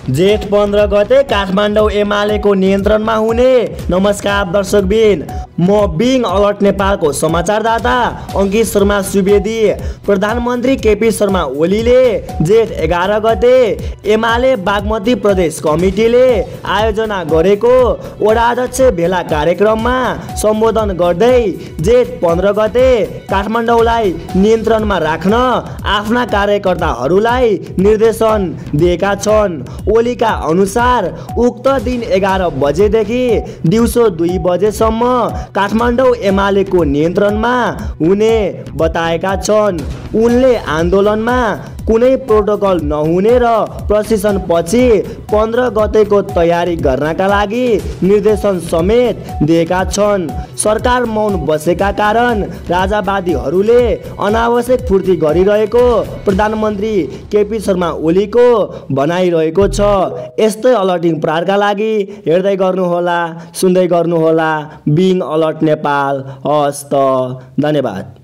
जेठ 15 गते काठमाडौँ एमालेको नियन्त्रणमा हुने। नमस्कार दर्शकबिन, म बिङ अलर्ट नेपालको समाचारदाता अङ्कित शर्मा सुवेदी। प्रधानमन्त्री केपी शर्मा ओलीले जेठ 11 गते एमाले बागमती प्रदेश कमिटीले आयोजना गरेको वडाध्यक्ष भेला कार्यक्रममा सम्बोधन गर्दै जेठ 15 गते काठमाडौँलाई नियन्त्रणमा राख्न आफ्ना कार्यकर्ताहरूलाई निर्देशन दिएका छन्। ओलीका अनुसार उक्त दिन 11 बजेदेखि दिउँसो 2 बजेसम्म काठमाडौँ एमालेको नियन्त्रणमा हुने बताएका छन्। उनले आन्दोलनमा कुनै प्रोटोकल नहुने र प्रशिक्षणपछि 15 गतेको तयारी गर्नका लागि निर्देशन समेत दिएका छन्। सरकार मौन बसेका कारण राजावादीहरूले अनावश्यक फुर्ती गरिरहेको प्रधानमन्त्री केपी शर्मा ओलीको भनाइरहेको छ। यस्तै अलर्टिङ प्रहारका लागि हेर्दै गर्नुहोला, सुन्दै गर्नुहोला बिङ अलर्ट नेपाल। हस्त, धन्यवाद।